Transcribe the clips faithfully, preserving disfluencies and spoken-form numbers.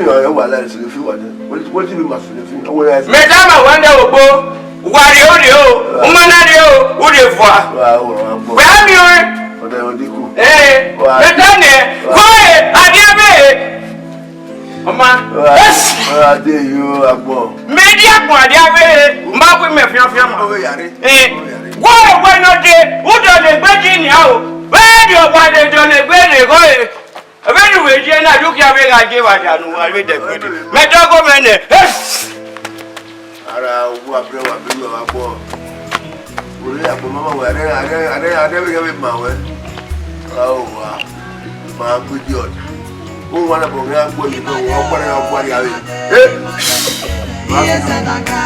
Selefi, ọ wa la Selefi wa de. Wẹtin, wẹtin be ma Selefi? Ọ wẹ ya. Mẹ tama wẹ nẹ ogbo, wa rrie o, rrie o, u ma na rrie o, u rrie vua. Wa o, wa gbọ. Wẹ a miẹn ọnrẹn. Ọdẹ wọn dikun. Ee, wa mẹ ta nẹ, wa. Wẹ a dia vbe. Ọ ma. Wa, yes. Wa de yo agbọn. Mẹ dia agbọn, a dia vbe, u ma gu mẹ fianfian ma. Ọ vbe ya rre. Ee, ọ vbe ya rre. Wẹ wẹ nọ de, u dọlegbe ji nia o. Vbe rrie ọwa de dọlegbe rre gho e. Vbene uwẹ ye na, yu khian vbe gha ye evbada ne uwa vbe dẹgbede. Mẹ dọghe mwẹ nẹ. Ara uwa brẹ wa be uwa vbe agbọn. Ore agbọn mama wẹ, a rẹ, a rẹ, a rẹ, a rẹ vbe ghẹ vbe ma wẹ. Ra owa, ma gbe idiot. Uwa na bọ ghe agbọn yi nọ, uwa ọkpa na ya ọkpa ya vbe. Eh! Iye sẹ na ka,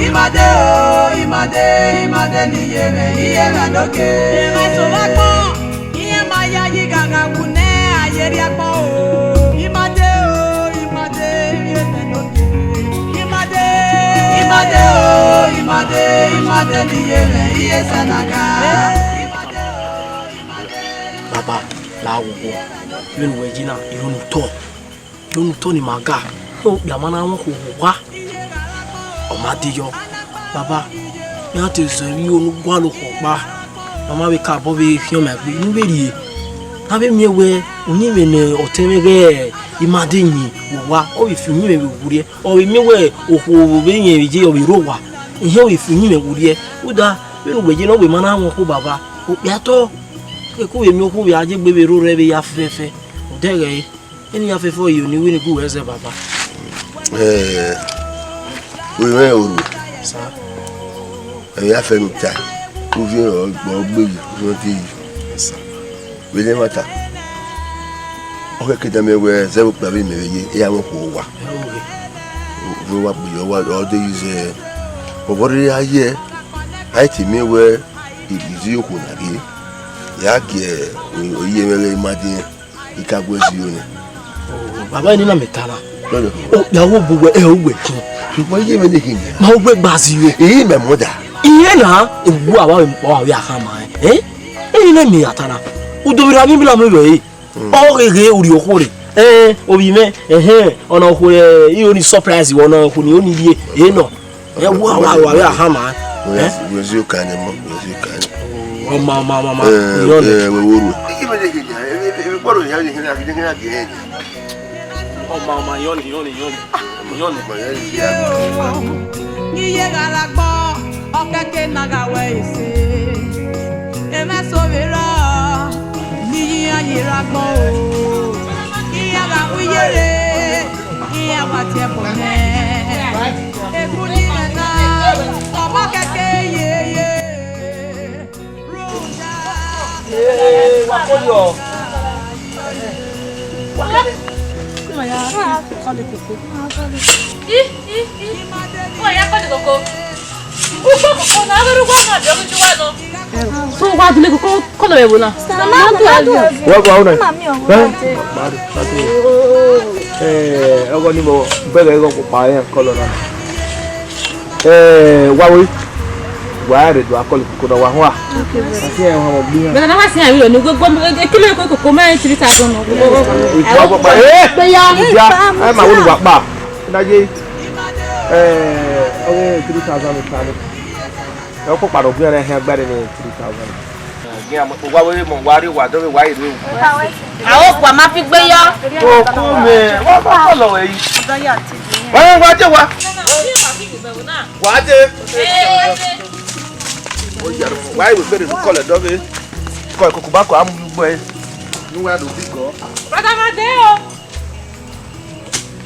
imade o, imade, imade ne iye mwẹ, iye mwẹ noke. Iye ma ya yi gangan wu nẹ, a ye rhie agbọn o. Imade o, imade, iye mwẹ noke. Imade, imade o, imade, imade ne iye mwẹ, iye sẹ na ka. Imade o, imade. A wo wo, vbene uwẹ ye na, I ro ne otọ, I ro ne otọ ne ima ga. Okpia ma na mwẹ okhuo vbe owa, ọ ma de yọ. Baba, iran te zẹ vbe iro ne u gualọ okhuo ọkpa. Mama vbe ka obọ vbe khian ma egbe ne u vbe rrie. A vbe miẹn wẹ uyinmwẹ ne ọtẹn mwẹ ghẹ ima de yin vbe owa, ọ vbe fi uyinmwẹ vbe werriẹ. Ọ vbe miẹn wẹ okhuo vbe iyẹn vbe ye, ọ vbe rre owa, ihian ọ vbe fi uyinmwẹ werriẹ. Rhunmwuda vbene uwẹ ye ne ọ wẹ ma na mwẹ okhuo baba, okpia tọ. Eku vbe miẹn okhuo vbe a ye egbe vbe roro ẹre vbe ya fẹfẹ. Odẹ ghẹ re, eni ya fẹfẹ ọre ne I wẹ ne I gu ruẹ zẹ baba. Eh, u mwẹ oruẹ. Sa. Ẹmwẹ ya fẹ ne u ta, u viọ ọre gbe yi, u viọ te yi. Sa. Vbe ne ẹmwata, ọ khẹke da mẹ wẹ zẹ vbe okpia vbe mẹ vbe ye, I ya mwẹ okhuo owa. Vbe wa kpe yọ, wa, ọ de yi zẹ, ọ vbe rre a ye, a i te miẹn wẹ, I, I zẹ okhuo na rrie, ya gie, o, oyi mwẹ ghẹ ima diẹn, I ka gu ẹe zẹ iro nẹ. Baba, eni na mẹ ta na. Okpia wo bu wẹ, ẹ, uwẹ khin. Sokpan iye mwẹ ne khin nia. Ma uwẹ gba zẹ iro. Ẹ i mẹ mọ da. Irẹn na, ewu ava vbe mukpa wa vbe a khama ẹn. Eh? Eni na mẹ ya ta na. U do vbe rha vbe imila mu vbe ẹre. Ọ ghe ghe urhi okhuo rre. Ẹn, ovbi mwẹ, ẹhẹn, ọna okhuo, eh, I ro ni surprise wẹ, ọna okhuo ni I ro ni rhie, eh, nọ. Ẹ wa, wa, wa, wa, a khama. Wẹ, eh? Wẹ zẹ oka nẹ mọ, wẹ zẹ oka nẹ. Ọ ma, ọ ma, ọ ma, ọ ma. Eh, irẹn nẹ. Eh, wẹ wo ru. Ọ ma, ọ ma, irẹn nẹ, irẹn nẹ, irẹn nẹ. Iye gha la gbọ, ọ kẹkẹ na gha wẹ ese. Emwa eso vbe rrọọ, ne iran ye rre agbọn o. Iran gha wu iyere, iran wa tie ẹbọ nẹ. Eku ni mwẹ na, ọ ma kẹkẹ yeye. Ee, wa kọlọ. Wa kọlọ. Ih, ih, ih. Wa ya kọlọ koko. Ukpo koko na, a ghi rre uwa na, a biẹ ọghe uwa nọ. So, wa dule koko, kọlọ vbe ẹvbo na. Wa gua una. Mami o. Eh? Madu, madu. Eh, ọgọ ni mo bẹghe igho kpokpa rẹn kọlọ na. Eh, wa we. Wa rre do akọlọ koko na wa hua. Okay, bro. Asi ẹn hua mo gbe yan. Bro, na wa si ẹn ri ni gbogbo ekele ko koko ma three thousand no. Ìgbà ọgbọgba. Eh! Pe ya. Ìgbà. Ẹ ma wo ni wa pa. Na ye. Eh, ọghe three thousand ni ta ni. Ẹ kọ kparo gbe ẹn hẹn agbẹre ni three thousand. Gin amọ wa were mọ wa re wa dọghe wa ire. Aro kua ma fi gbe yọ. Oku mẹ, wa ba kọlọ wẹ yi. Wa wa je wa. Wa je. Wa ire fere kọlọ dọghe. Kọ koko ba kọ amu ugbo ẹ. Nu wa do bi gọ. Brother Made o.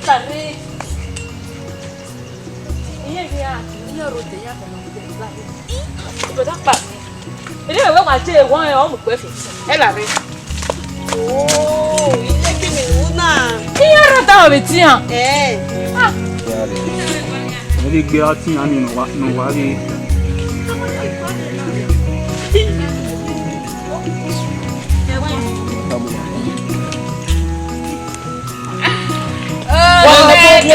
Tàbí iye ghi a, iye ọrọ tẹ ya fẹ ma gbe ba. Brother pa. Ere wẹ wa je won e, ọ mu gbe fi. Ẹ la re. Oh, ilé kí mi wú náà. Iye ọrọ da o bi tian. Eh. Ah. Ẹ lè gbé ọtí àmì nù wá, nù wá rí. Oh, baby.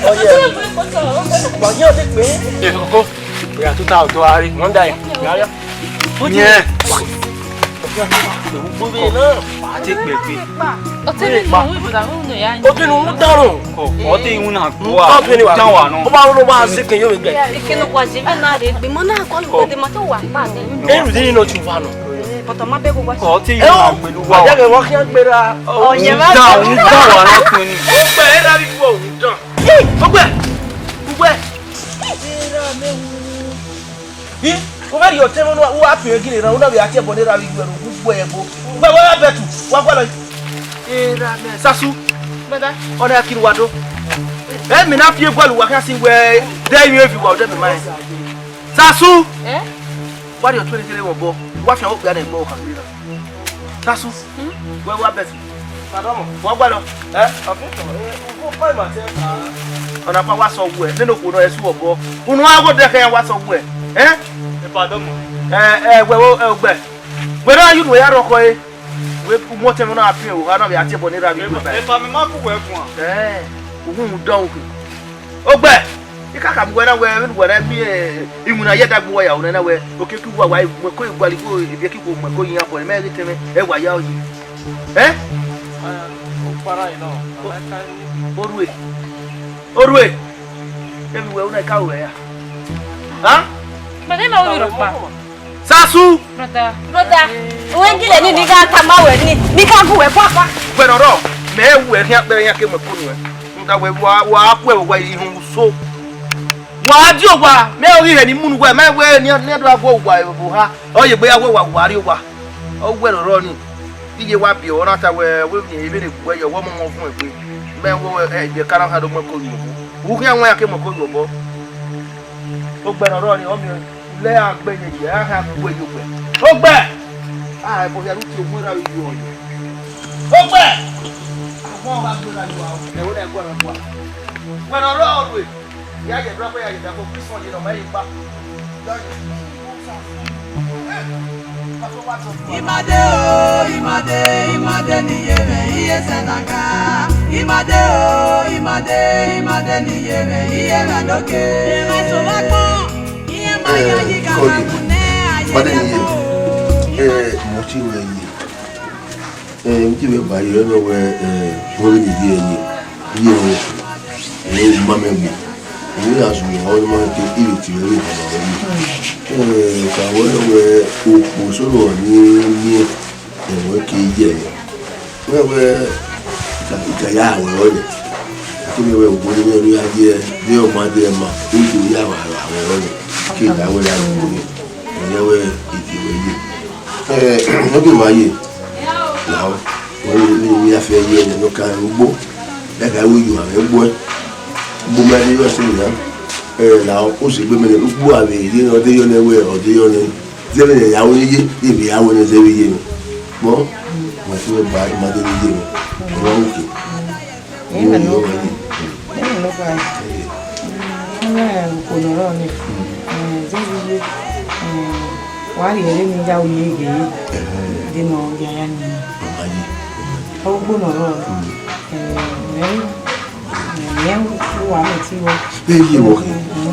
Ọyẹ. Wàyí ọdẹ pé. Ẹ kọ́kọ́, ìyá tó ta ọ̀dọ́ àárín, wọ́n dá ẹ̀. Ìyá. Ó jẹ́. Yẹn. Gbogbo náà. Wà á ti pè pé. Ọtí ni mo wí bùdà, ó nù ya. Ó ti nu mú dárùn. Ọtí ìhun náà gbọ́ wa. Ọtí ni wa. Tán wà nù. Ó bá ronú wá sí kìí yóò gbẹ. Ìkíni kò àṣẹ bí náà rè gbìmọ̀ náà kọ́ ló dé mọ́tò wà pàdé. Èrù dín nínú ojú wa nù. Bọ̀tọ̀ má bẹ́ gbogbo àṣẹ. Ọtí ìhun náà gbèlú wa. Àjẹkẹ̀ wọ́n kí á gbéra. Ọ̀yẹ̀ má dá, ń dá wà lọ́kùnrin. Ó pẹ́ ẹ́ rárí fún òun dán. Ó gbẹ! Ó gbẹ! Ih, u vbe rhie ọtẹn mwẹ, u wa fian egin erhan, u na vbe a tie ẹbọ ne erha vbe iye ẹre, u gbe ẹre ẹbọ. Wẹ, wẹ, wẹ, Bẹtu, wa gualọ. Erha mẹ, Sasu. Baba. Ọ na kiri wa do. Ẹ, mẹ na fi egualọ uwa khian si wẹ, de emwi evi uwa, odẹ mẹ ma rẹn. Sasu. Eh? Wa rhie ọtẹn mwẹ kere mwẹ obọ, wa fian okpia ne ẹgbẹ ọkhan rre na. Sasu. Wẹ wa bẹsi. Madam, wa gualọ. Eh? Okay. Ọna pa wa sọ wẹ, nene okhuo nọ ẹsu ọbọ. Unu a gho dẹkhẹ wa sọ wẹ. Eh? Ẹ, pardon mo. Eh, eh, wẹ, wẹ, eh, ogbẹ. Wẹ na yu nu ya rọkọ e. Wẹ mu ọtẹn mwẹ na fian o, ha na vbe a tie ẹbọ ne erha vbe iye ba. Ẹ pa mẹ ma ku wẹ guan. Eh, uhun dọ uhun. Ogbẹ. Ka khama uwẹ na wẹ, vbene uwẹ rẹ miẹn iwinna ye ẹdẹ gbe uwa ya, uwẹ na wẹ, okiekie uwa wa mu ẹko ye gualọ igho, ivbi ẹki uwa mu ẹko ye iran, but mẹ ghi tẹn mwẹ, ẹ wa ya oyi. Ẹ? Orhue. Orhue. Emwi wẹ u na ka ruẹ ya. Ha? Brother, ima ru rhọkpa. Sasu! Brother. Brother, uwẹ gele ni, ni gha tama wẹ ni, ni ka gu wẹ papa. Wẹ rọrọ, mẹ ru ẹre khian kpẹrẹ iran ke mu ẹko nuẹn. Rhunmwuda wẹ wa, wa ku ẹvbo wa ihunmwu so. Wa die owa, mẹ ọghe ihẹ ni munu uwa, mẹ wẹ ne a do gha gu owa vbe oha, ọ ye egbe ya wẹ wa, wa rrie owa. Ọ wẹ rọrọ ni, iye wa biẹ ọna ta wẹ, wẹ vbe emwi ne gu wẹ ye, wẹ ọmọ ọmọ vuọn egbe. Mẹ wẹ, wẹ, ẹ, ibiẹka na kha do mu ẹko ye obọ. U khian wan ya ke mu ẹko ye obọ. Ogbẹ ne ọ rrọọ ni, ọ miẹn lẹ a gbe ye ye, a kha gu ye ogbẹ. Ogbẹ! A, ẹbọ hia ru tie ogun erha vbe yu ọyọ. Ogbẹ! Agbọn gha gbe na yu aro. Ẹvbo na ẹguẹ na gua. Wẹ ne ọ rrọọ rue. Ya ye dọkpẹ, ya ye dọkpẹ, Kristi ye ne ọ ma ye kpa. Imade o, imade, imade ni ye mwẹ, iye sẹ na ka. Imade o, imade, imade ni ye mwẹ, iye mwẹ noke. Emwa eso vbe agbọn, iye ma ya yi ga Kọye, na kun nẹ, a ye imade ni ye mwẹ o. Eh, mo ti wẹ ye. Eh, mo ti wẹ ba ye, ọ wẹ, eh, mo vbe ye ye, ye, ye, eh, ma mẹ gbe. Emwi ya zẹ, ọ ma te iri ti mwẹ vbe baba mwẹ yi. Eh, ka wẹ wẹ okhuo solo ni miẹn ẹmwẹ ke ye ẹre. Wẹ wẹ ka, ka ya wẹ ọnrẹn. Ke wẹ wẹ obo ni mwẹ ya ye, de ọ ma de ma, u do ya wa wẹ ọnrẹn. Ke ya wẹ ya ye ọnrẹn. Ẹyẹ wẹ iti wẹ ye. Eh, ọ ghi ma ye. Now, wẹ ni ya fẹ ye ẹnẹ nọ ka ugbo. Ẹka wẹ yo ame ugbo. Ugbo ma de yo se ya. Eh, now, o se gbe mẹ ne ugbo ave ye ne ọ de yo ne wẹ, ọ de yo ne. Zẹvbe ne ya wẹ ye, e vbe ya wẹ ne zẹvbe ye ne. Mo, mo ti wẹ ba ma de ye ne. Mo wa oke. Amen. Amen. Ọmọ okhuo ne ọ rrọọ nẹ, eh, zẹvbe iye, eh, wa rhie ẹre ne I ya ru ye ghe, de ne ọ ya ya ni. Ọ ugbo ne ọ rrọọ, eh, mẹ, mẹ, mẹ uwa mẹ ti rrọọ. Ẹ ye wọ,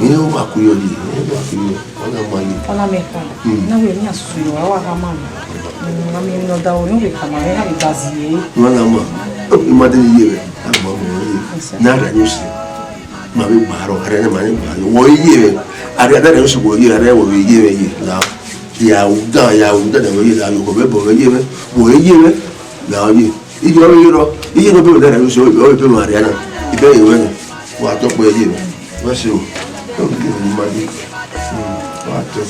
ẹ wa ku yọ ye, ẹ wa ku yọ, ọ na ma ye. Ọ na mẹ kha, na wẹ ne a su yọ, a wa gha ma mẹ. Mm, a miẹn emwi ne ọ da ru ne ọ vbe khama mwẹ, a vbe da zie ẹre. Ọ na ma, ọ, imade ni ye mwẹ. Agbọn ọmọ rẹ ye. Na rẹ ni osi. Ma vbe gba rọ, rẹ ne ma vbe gba rọ. Wọ ye mwẹ. Arria da rẹ osi wọ ye, arria wọ vbe ye mwẹ ye. La. Ya u da, ya u da da wọ ye la yo ko be bo wọ ye mwẹ. Wọ ye mwẹ. La ye. Iye ọ ye rọ. Iye no be da rẹ osi, ọ be ma arria na. Ibe ye mwẹ. Wa tọ kpẹ ye mwẹ. Wa se o. Ọ ye mwẹ ni ma ye. Hmm. Wa tọ.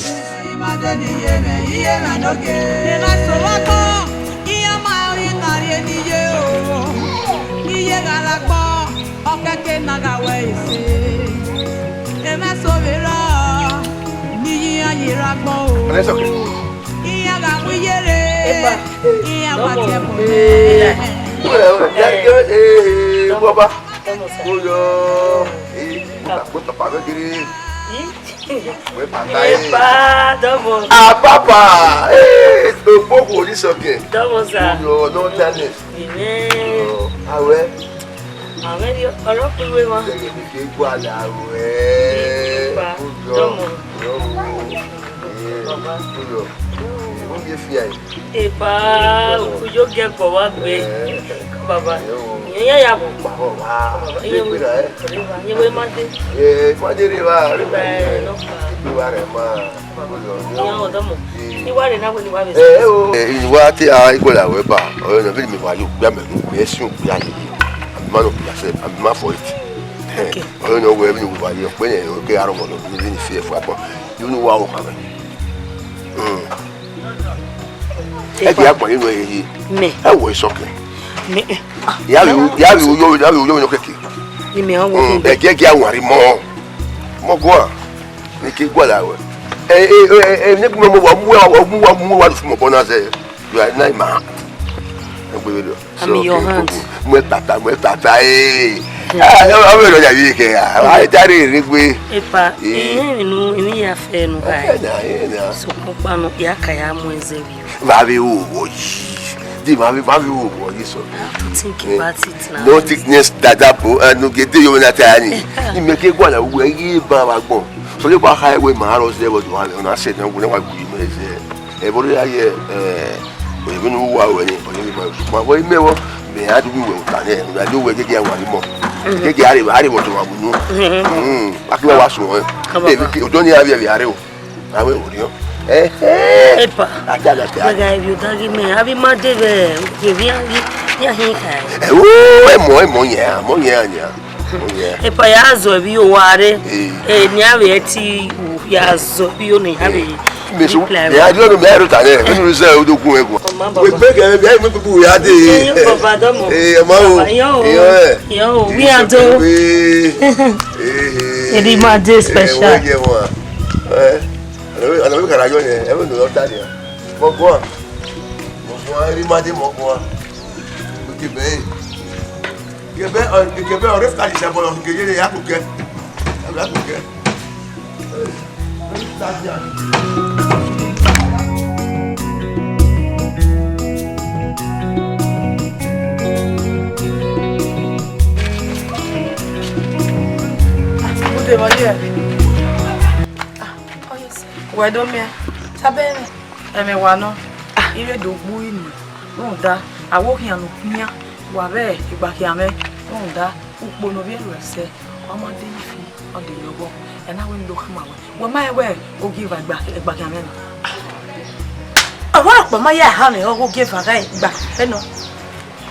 Iye ma de ni ye mwẹ, iye mwẹ noke. Emwa eso vbe agbọn, iran ma rinna rhie ne iye o. Iye gha rre agbọn, ọ kẹke na gha wẹ ese. Emwa eso vbe rrọọ, ne iye iran ye rre agbọn o. Ẹ sọkè. Iran gha mu iye rre, iran ma tie ẹbọ nẹ. Ẹ, ẹ, ẹ, ẹ, ẹ, baba. Oyo, ẹ, àpò papa vẹ kiri. Wẹ papa, ẹ. Epa, dọmọ. Ah, papa, ẹ, ogbo khuo ni sọkẹ. Dọmọ sa. Oyo, long time. Amen. Oyo, awẹ. Awẹ ni ọlọkùnrin wa. Ẹgbẹ́ mi kì í gbọ́ àlàó ẹ̀. Epa, dọmọ. Oyo, oyo, oyo. Ó yẹ fi àyè. Epa, okuyo gẹ kọ wa gbe. Baba. Ìyẹn yà yà bọ̀. Bàbá wa. Ìyẹn wé. Ìyẹn wé má dé. Ẹ, má dé rè wá. Ẹ, lọ fà. Ìwà rẹ̀ máa. Ìyẹn ọ̀dọ́ mọ̀. Ìwà rẹ̀ náà wé ni wà bẹ̀. Ẹ, ẹ, o. Ẹ, ìwà tí a ìgbọ́dọ̀ àwẹ̀ bá. Ọ̀rẹ́ náà bí mi wà yóò gbé àmì ẹ̀gún. Ẹ sì ń gbé àyè. Àmì má lọ kùnà sẹ́. Àmì má fọ ètì. Okay. Ọ̀rẹ́ náà wẹ̀ bí mi wà yóò pé ní ẹ̀rọ kẹ́ àrọ̀ mọ̀ lọ. Bí mi fi ẹ̀fọ́ àpọ̀. Yóò ní wà ó kàn mí. Ẹ jẹ́ àgbọ̀n nínú ẹyẹ yìí. Mẹ. Ẹ wọ ìsọkẹ. Mẹ. Ìyá mi, ìyá mi, oyó, ìyá mi, oyó, oyó kẹ̀kẹ́. Ni mẹ ọwọ́. Ẹ jẹ́ kí àwọn àrí mọ́. Mọ gọ́ à. Ní kí gbọ́dọ̀ àwẹ̀. Ẹ, ẹ, ẹ, ẹ, ní kí mo wà mú wà, mú wà, mú wà fún ọ̀bọ náà sẹ́. You are not my. Ẹ gbé mi lọ. I'm in your hand. Mwe papa, mwe papa, eh. Ah, ọmọ ìlọjà yìí kẹ, ah, a jáde ìrégbé. Epa, ìyẹn inú, inú ìyá fẹ́ nu báyìí. Ẹ nà, ẹ nà. Sọkún panu, ìyá kàyà mú ẹsẹ̀ wí o. Bàbá wo wọ yìí. Di ma vbe, ma vbe wo wo ye sọ. I have to think about it now. No thickness dada po, eh, no gede yo na ta ni. Imẹ ke gua na wẹ ye ba wa gbọn. So le kwa kha wẹ ma ro se wo do ha, na se na wo na wa gui me se. E bo ya ye, eh, o ye nu wa we ni, o ye ma. Ma wo me wo, me a du bi we ta ne, na du we gege wa ni mo. Gege are, are mo to wa bu nu. Mm. Aki wa so. E bi o do ni a bi a bi are o. Awe orio. Eh, eh. Epa. Ada, ada, ada. Wega, if you don't give me, abi ma de vbe, ye vi, vi, vi ahin ka. Eh, o, emo, emo ya, emo ya, ya. Emo ya. Epa, ya zọ vbe uwa re. Eh. Eh, ni avbe ti u, ya zọ vbe uwa ni avbe. Me so, ya dio no me ro ta ne, me nu ze o do gun ego. Ọmọ baba. We gbe ke, me me bu ya de. Eh, yo, baba, domo. Eh, ọmọ o. Baba, yo. Yo, eh. Yo, we are do. Eh. Eh. Eri ma de special. Eh, we ye wa. Eh. Ana we, ana we kara yo ne, e we no ta dia. Mo gua. Mo gua, eri ma de mo gua. Mo ti be. Ke be, ke be, o re fa di se bọlọ, ke ye ya ku ke. Ya ku ke. Wẹ do miẹn, sabẹ mwẹ. Ẹmwẹ wa nọ, I vbe do gbu inu rhunmwuda, a wo khian ne u khian, wa vbe egba khian mwẹ rhunmwuda, ukpo ne ovbi ẹre ruẹ sẹ, ọ ma de ifi, ọ de yọ ọghọ, ẹ na wẹ ne u do khama wẹ, wẹ ma rẹn wẹ ogieva egba, egba khian mwẹ nọ. Ọmwa ọkpa ma ya ha mwẹ ọghe ogieva gha egba ẹnọ.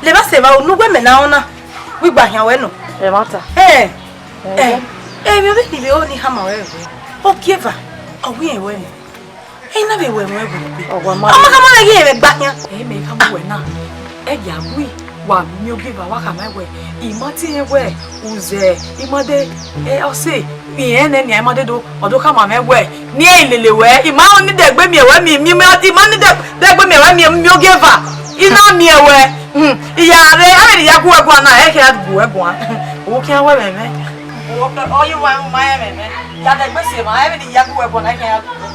Levba sẹ evba unu wẹ mẹ na rọnna, wẹ igba khian wẹ nọ. Ẹmwata. Ẹ, ẹ, emwi ovbi ni vbe ro ni khama wẹ wẹ, ogieva, ọ wẹ irẹn wẹ nọ. Ẹ na vbe wẹ mwẹ wẹ egbe. Ọ wa ma. Ọ ma khama wẹ ghi rẹn vbe egba khian. Ẹ mẹ khama wẹ na. Ẹ ya wi, wa miẹn ogieva wa khama wẹ. I ma tie wẹ, uzẹ, I ma de, ẹ, ọse, irẹn nẹ nian, I ma de do, ọ do khama mwẹ wẹ. Miẹn ilele wẹ, I ma ni dẹgbe miẹn wẹ, mi, mi, mi, I ma ni dẹ, dẹgbe miẹn wẹ, mi, mi ogieva. I na miẹn wẹ. Hmm, I ya rre, avbe ni ya gu wẹ guan na, ẹ khian gu wẹ guan. Wo khian wẹ mwẹ mwẹ. Wo, ọ ye wa ma mwẹ mwẹ. Ya dẹgbe si emwa, avbe ni ya gu wẹ guan na, ẹ khian ya gu wẹ.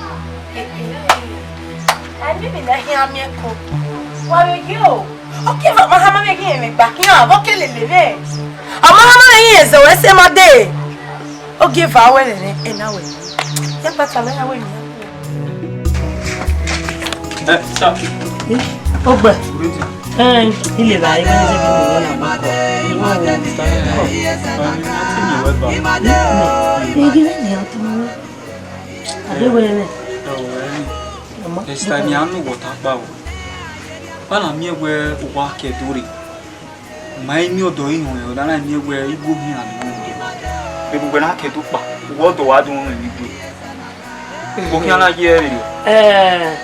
Ai, mimi na khian miẹn ko. Wa vbe ye o. Ogieva ma khama mwẹ ghi rẹn vbe egba khian, vbe ọ ke lele mwẹ. Ọ ma khama mwẹ ghi rẹn zẹ wẹ sẹ ma de. Ogieva wẹ rẹn ena wẹ. Ya kpata lọ ya wẹ mi. Eh, sir. Ogbẹ. Good evening. Eh, ilera, I wẹ ni zẹ kí mi na mọ kọ. Iwọ o, sir. Igi rẹ ni a tun. Ade wẹ rẹ. Ẹ o, ẹ ni. Ọmọ. Ẹ sita ni a nu wọta kpa o. Ba na miẹn wẹ uwa ke do re. Ma i miẹn ọdọ ihọn, ọ da na miẹn wẹ igho hian do rre. Vbe uwẹ na ke do kpa, uwẹ ọdọ wa do rre vbe igho. Okhian na ye ẹre. Eh,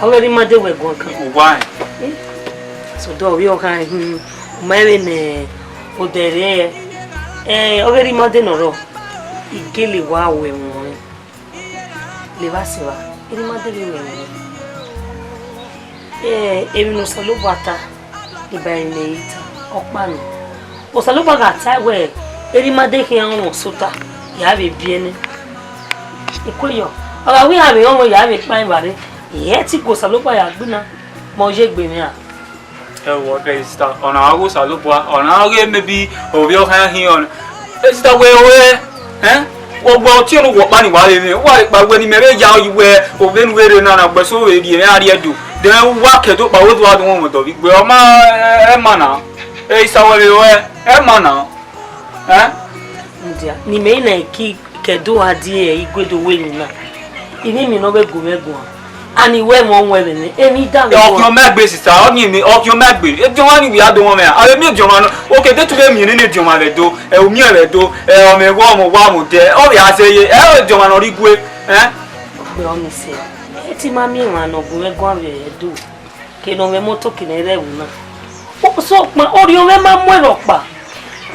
ọ ghe ne ima de wẹ guan kan. Uwa rẹn. Eh, so do vbe ọ khan hin, u ma vbe ne odẹ rre. Eh, ọ ghe ne ima de nọ rrọọ, I gele wa ru ẹmwẹ ọnrẹn. Levba sẹ evba, erha ima de vbe wẹ ẹmwẹ ọnrẹn. Eh, emwi ne Osanobua ta, ne I ba ẹre ne I ta, ọkpa nọ. Osanobua gha ta wẹ, erha ima de khian rọnmwẹ osota, ya vbe biẹ nẹ. Ikueyọ, ọ gha wẹ iran vbe rọnmwẹ ya vbe kpa evbare, I hẹ te I gu Osanobua ya gbinna, mẹ ọ ye egbe mwẹ ra? Ẹ o, ọdẹ sista, ọna gha ghe Osanobua, ọna ghe maybe ovbi ọ khian hin ọna. Sista, wẹ ore, ẹn? Wẹ ọtiọnrẹn uwẹ ọkpa ni wa vbe mwẹ, wa vbe kpa wẹ ne imẹ vbe ya yi wẹ ovbi enu vbe rre na na, gbe ẹse vbe rhie mwẹ a rhie do. Then wa ke do kpa wẹ do a do wọn ọmọdọ vbe igbe, ọ ma, ẹ ma na. Ẹ sista, wẹ vbe ore, ẹ ma na. Ẹn? Mudia, ne imẹ i na ki ke do a die igwe do wẹ emwi na. Ivbi emwi ne ọ vbe gu mwẹ guan. Ani wẹ ẹmwẹ ọnwẹn vbe nẹ, emwi da vbe guan. Ọkiọn mẹ gbe, sista, ọ ni emwi, ọkiọn mẹ gbe. Ediọnmwa ni wia do wọn mwẹ. A vbe miẹn ediọnmwa nọ. Oke, de tu vbe miẹn nene ediọnmwa vbe do, ẹ, u miẹn vbe do, ẹ, ọmọ ẹvbo, ọmọ owa, ọmọ odẹ. Ọ vbe a zẹ ye, ẹ, ediọnmwa nọ rre igue, ẹn? Ọkpẹ ọ ni sẹ. Ẹ ti ma miẹn emwa ne ọ gu mwẹ guan vbe ẹdẹ. Ke ne ọ mwẹ moto, ke ne ọ rre ẹvbo na. Sokpan, orhiọn mwẹ ma mu ẹre ọkpa.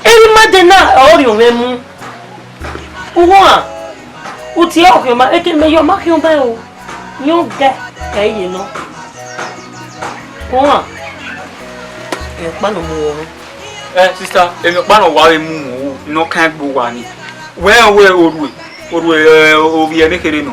Erha ima de na, orhiọn mwẹ mu. Uwa, u tie ọkhiọma, eke mẹ ye ọma khian ba o. Yọn gẹ, ẹ ye nọ. Uwa, ẹ ọkpa nọ mu wọ. Eh, sista, emwi ọkpa ne ọ wa vbe mu mu ne ọ kan egbe uwa ni. Wẹ rẹn wẹ orhue, orhue, eh, ovbi ẹmwẹ kherhe nọ.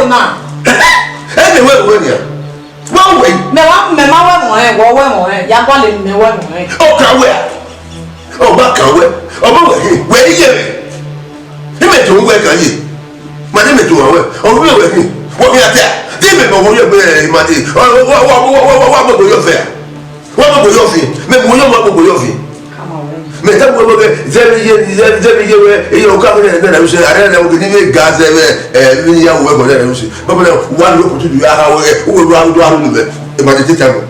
ẹvbo na. Ẹ mẹ wẹ wẹ nia. Wẹ wẹ. Mẹ wa, mẹ ma wẹ mọ rẹ, wọ wẹ mọ rẹ, ya gualọ emwi mẹ wẹ mọ rẹ. Ọ kan wẹ a? Ọ ma kan wẹ, ọ ma wẹ hin, wẹ i ye mwẹ. Imẹ to wẹ kan ye. Ma de mẹ to wẹ, ọ wẹ wẹ hin. Wọ khian ta. Di mẹ ma wọ yọ gbe, ma de. Ọ, wa, wa gbogbo yọ fẹ a? Wa gbogbo yọ fi. Mẹ mu yọ, ma gbogbo yọ fi. Mẹ ta mu wẹ zẹ vbe iye, zẹ, zẹ vbe iye wẹ, iye ọka vbe nẹ, nẹ, nẹ, are nẹ, oge ni vbe ga zẹ vbe, ẹ, vbe iye awẹ bọ nẹ, nẹ, usi. Baba na, wa lo kutu du ya ha wẹ, u wẹ, wa do aru mẹ. E ma de te ta mẹ.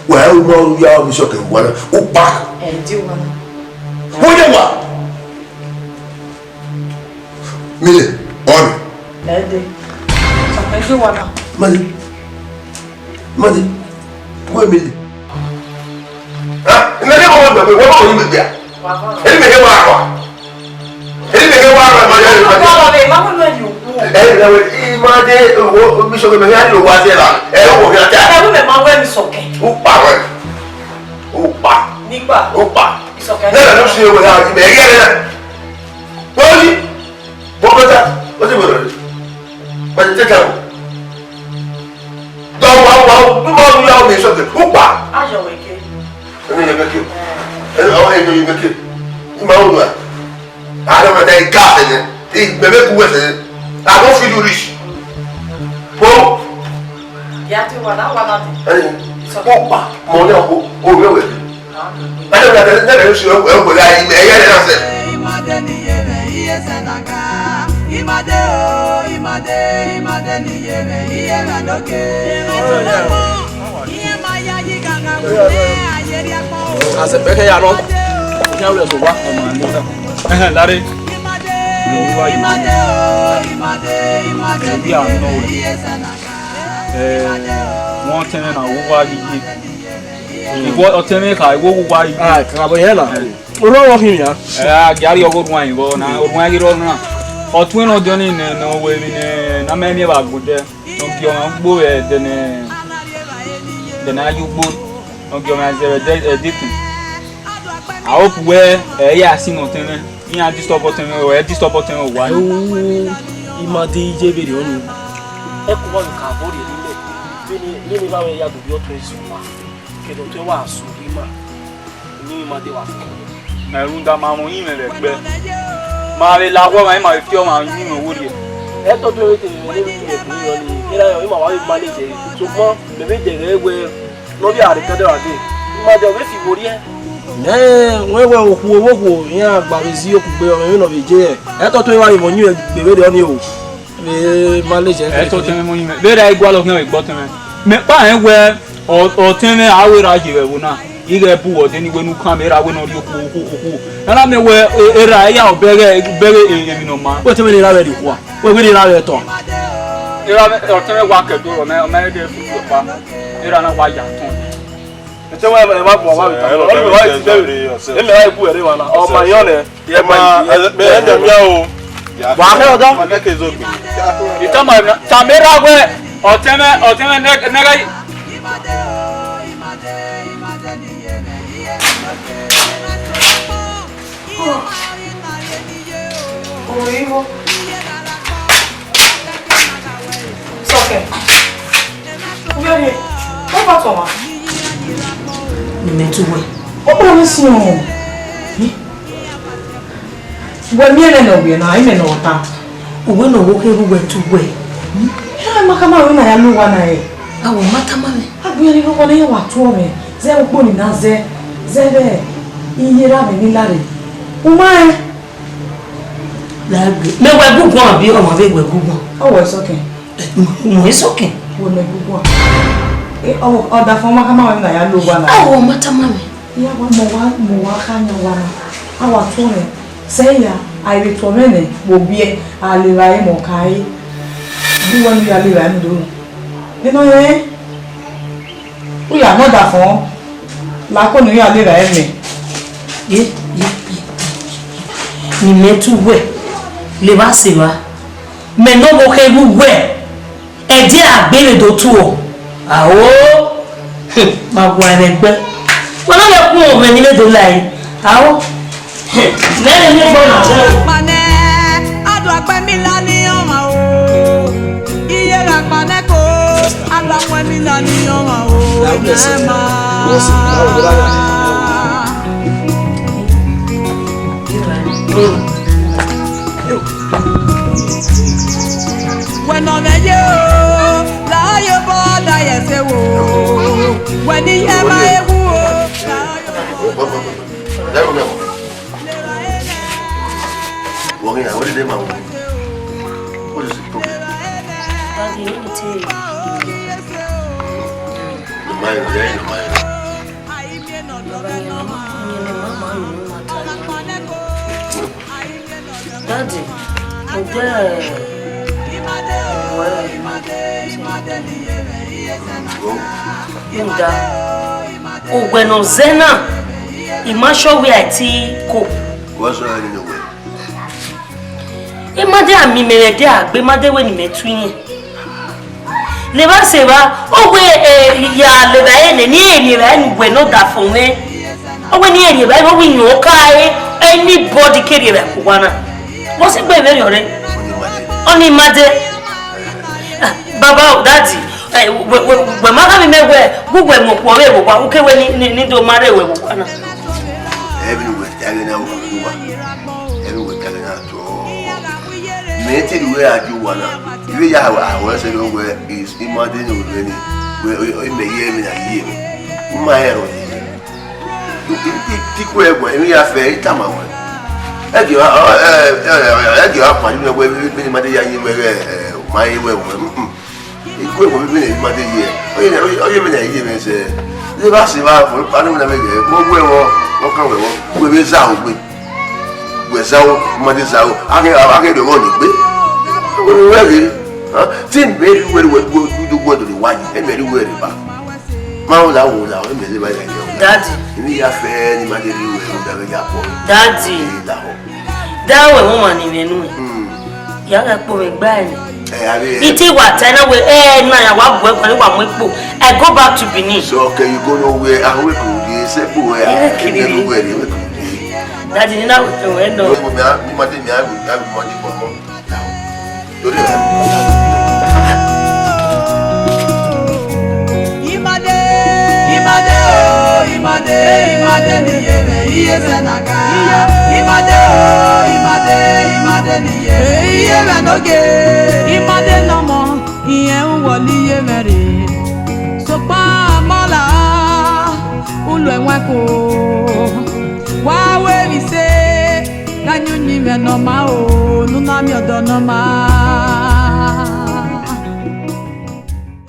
Wa, u ma ya mi sọkẹ wa na. U pa. Ẹ, di wa na. Wo ye wa. Mile, ọni. Ẹ de. Ẹ de wa na. Mali. Mali. Wo Mili. Ah, mẹ ne ko gbẹgbẹ, wo ko gbẹgbẹ a. Eni mẹ ke wa rọ. Eni mẹ ke wa rọ, ma ya. Ọlọrun, ma mu ẹn ye okhuo. Ẹ, ẹ, ẹ, ima de, wo, mi sọ mẹ ya lo wa de la. Ẹ, wo ya ta. Ẹ, wo mẹ ma wẹ mi sọkẹ. U pa wẹ. U pa. Nigba. U pa. Isọkẹ. Ne na si wo ya, mẹ ya na. Wo yi. Wo ko ta. Wo ti wo. But take am. Dọ wa wa, du ma ru ya mi sọkẹ. U pa. Ayọ wẹ ke. Eni ye meke. Eni, ọ, eni ye meke. Ima ru na. I don't know that gas in it. I bebe ku wese. I don't feel you rich. Ko. Ya ti wa na wa na de. Eni. It's okay. U pa. Mo ne o, o we we. Ẹ, ẹ, ẹ, ẹ, ẹ, ẹ, ẹ, ẹ, ẹ, ẹ, ẹ, ẹ, ẹ, ẹ, Asẹ bẹkẹ ya nọ. Iyan wẹ sọ wa. Ẹhẹn, lare. Ẹbí àánú wẹ. Ẹ, wọn tẹnẹ na wo wa gidi. Ìwọ ọtẹn mwẹ kha, ìwọ wo wa gidi. Ah, kàbọ̀ yẹn na. Ẹ. Orọghọ khin ya. Ẹ, a gia rhie ọghe orhuan vbọ na, orhuan ghi rrọọ na. Ọtuẹn ne ọ diọn ni nẹ, ne ọ wẹ emwi ne, ne a ma miẹn vbe agbodẹ. Ne ọ gie ọmwa ugbo vbe ẹdẹ ne, ẹdẹ ne a ya ugbo, ne ọ gie ọmwa zẹ vbe ẹdẹ, ẹdẹ etin. A hope wẹ ẹ ya si ne ọtẹn mwẹ, iran disturb ọtẹn mwẹ, ẹ disturb ọtẹn mwẹ owa. Ima de iye vberriọ nii. Ẹkun ọmwa vbe ka vbọ rhie ne imẹ, vbene, vbene evba mwẹ ya do vbiẹ ọtẹn sẹ owa, kẹdẹ ọtẹn wa sẹ ima. Eni ma de wa fo. Mẹ rhunmwuda ma mwẹ uyinmwẹ vbe ẹgbẹ. Ma vbe la ọmwa, ima vbe fi ọmwa uyinmwẹ owo rrie. Ẹ tọ do ẹre te vbe ne vbe uyinmwẹ bu irọ ni, erha rẹn ima wa vbe manage ẹre. Sokpan mẹ vbe dẹghe wẹ ne ọ vbe a rre kẹdẹ ra dee. Ima de ọ vbe fi vbo rrie. Nẹ, wẹ wẹ okhuo vbe okhuo, iran gba vbe zẹ okugbe ọmọ emwi ne ọ vbe je hẹ. Ẹ tọ do emwa vbe mwẹ uyinmwẹ gbe vberriọ ni o. Vbe manage ẹre. Ẹ tọ ọtẹn mwẹ mu uyinmwẹ. Vbe erha i gualọ khian vbe gbe ọtẹn mwẹ. Mẹ kpa rẹn wẹ ọ-, ọtẹn mwẹ a wẹ erha ye vbe ẹvbo na. Ighẹ bu wẹ ọdẹ ni wẹ ne u kan mẹ erha wẹ ne ọ rhie okhuo, okhuo, okhuo. Nana mẹ wẹ, e-, erha ya bẹghe, bẹghe e-, emwi ne ọ maa. Wẹ ọtẹn mwẹ ne erha mwẹ rhie okhua. Wẹ wẹ ne erha mwẹ tọ. Erha mwẹ, ọtẹn mwẹ wa kẹ do rọ, mẹ, mẹ de fu ọkpa. Erha na wa ya tọn. Ẹtẹ wa ẹ ma guan wa vbe ta. Ọ ni mẹ wa ti dẹ. Ẹ mẹ wa gu ẹre wa na. Ọ ma yọn nẹ. Ẹ ma, ẹ, ẹ, ẹ, ẹ, o. Wa khe ọdọ. Ẹ ke zo gbe. Itama na, tama erha wẹ, ọtẹn mwẹ, ọtẹn mwẹ nẹ, nẹ gha yi. Ọmọ yìí wọ. Sọkẹ. Uwẹ rhie. Wọ́n bá tọ̀ wá. Nìmẹ̀ tún wẹ̀. Ó bá mi sùn o. Wẹ miẹn ẹmwẹ ne ọ wẹ na, imẹ ne ọ ta. Uwẹ ne ọ wo khe ru wẹ tu wẹ. Ẹ ma ka ma wẹ na ya lo wa na ẹ. Awọ ma tama mẹ. Agbọn ni lọkọ ne wa tu ọmẹ. Zẹ ukpo ni na zẹ. Zẹ vẹ iye ra mẹ ni lare. U ma ẹ. Lagbe. Mẹ wẹ guguan bi ọmọ vbe wẹ guguan. Ọ wẹ sọkẹ. Mu isọkẹ. Wẹ mẹ guguan. E, ọ, ọ da fọn ma ka ma wẹ na ya lo wa na. Awọ ma tama mẹ. Iya wa mọ wa, mọ wa kha yan wa na. A wa tuọ mwẹ. Sẹ ya, a i vbe tuọ mwẹ nẹ, vbe obiẹ, a levba ẹre mẹ ọ ka re. Di wẹ ne u ya levba ẹre do. Eno rẹ, u ya nọ da fọn, la ko ne u ya levba ẹre mẹ. Ye, ye, ye. Ne imẹ tu wẹ, levba sẹ evba. Mẹ ne ọ vbe khe ru wẹ. Ẹdẹ a gbe vbe do tuo. Ao. Hmm, ma gua ẹmwẹ gbe. Wẹ na vbe kun ovẹn ni vbe do la ẹre. Ao. Hmm, mẹ rẹ ne gbọ na. Kpanẹ, a do akpẹ mi la ni ọmwa o. Iye gha kpanẹ ko, a do akpẹ mi la ni ọmwa o. Ẹ ma. Wẹ ne ọ mwẹ ye o, la ye obọ da ye ẹse wo. Wẹ ne iye ma ewu o, la ye obọ. What is the problem? Daddy, let me tell you. The mind, yeah, the mind. Daddy, ugbẹ, ugbẹ, rhunmwuda, ugbẹ ne ọ zẹ na, I ma sure wẹ a i te ko. What's wrong in the way? I ma de a miẹn imẹ vbe ẹdẹ a gbe, I ma de wẹ ne imẹ tu iran. Levba sẹ evba, ọ wẹ, eh, ya levba ẹre nẹ, ne irẹn rhie evbare ne uwẹ ne ọdafẹn mwẹ. Ọ wẹ ne irẹn rhie evbare, ọ wẹ irẹn ọ ka re, anybody ke rhie evbare ku owa na. Vbọ sẹ egbe vberriọ rre? Ọni ma de. Ah, baba o, daddy, eh, wẹ, wẹ, wẹ ma gha miẹn imẹ wẹ, gu wẹ mu okhuo vbe vbe owa, u ke wẹ ni, ni, ni do ma rre wẹ vbe owa na. Everywhere, everywhere, everywhere. Mẹ te ru wẹ a ju owa na, I vbe ya hae wẹ sẹ ne wẹ is I ma de ne orhiọn ni, wẹ, ọ, ọ, imẹ ye emwi na ye mwẹ. U ma hẹrọ ye. Ikue ẹguẹn, emwi ya fẹ, I tama ruẹ. Ẹgie ọre, ẹgie ọre a kpa ye wẹ, vbene ima de ya yin wẹ ghẹ, ma ye wẹ wẹ. Ikue ẹguẹn vbene ima de ye, ọ ye, ọ ye vbene a ye mwẹ sẹ. Levba sẹ evba, ọkpa ne wẹ na vbe ghẹ, wẹ wẹ vbọ, wẹ kan wẹ vbọ, wẹ vbe zẹ aro gbe. Wẹ zẹ aro, ima de zẹ aro, a ghẹ, a ghẹ rhie ọmọ ni gbe. Wẹ vbe, te imẹ rhie uwẹ, wẹ, wẹ, wẹ, wẹ do ni wa yi, imẹ rhie uwẹ rre ba. Ma ho la, ho la, imẹ levba ya ye. Daddy. Emwi ya fẹ ne ima de rhie uwẹ, rhunmwuda vbe ya kpọ. Daddy. Ẹ, lahọ. Da wẹ mu ma ni mwẹ nu. Hmm. Ya gha kpo mwẹ gba ẹre. Ẹ, a vbe. I te wa ta na wẹ, ẹ, na ya wa bu ẹkọ, wa mu ekpo. I go back to Benin. So, okay, you go nowhere. Ah, we could be, se bu we. Ẹ, kiri. Ẹ, we could be. Daddy, ni na we, we no. Mo, mo, mi a, mi ma de, mi a, mi a, mi ma de, mo, mo. Torí ẹ. Imade, imade o, imade, imade ni ye mwẹ, iye mwẹ na ga. Imade o, imade, imade ni ye mwẹ, iye mwẹ no ge. Imade nọ mọ, iyẹn u wọlọ iye mwẹ rre. Sokpan amọla, u lo ẹwaẹn ko. Wa ru emwi se, gha yin uyinmwẹ ne ọ ma o, ne u na miẹn ọdọ ne ọ ma.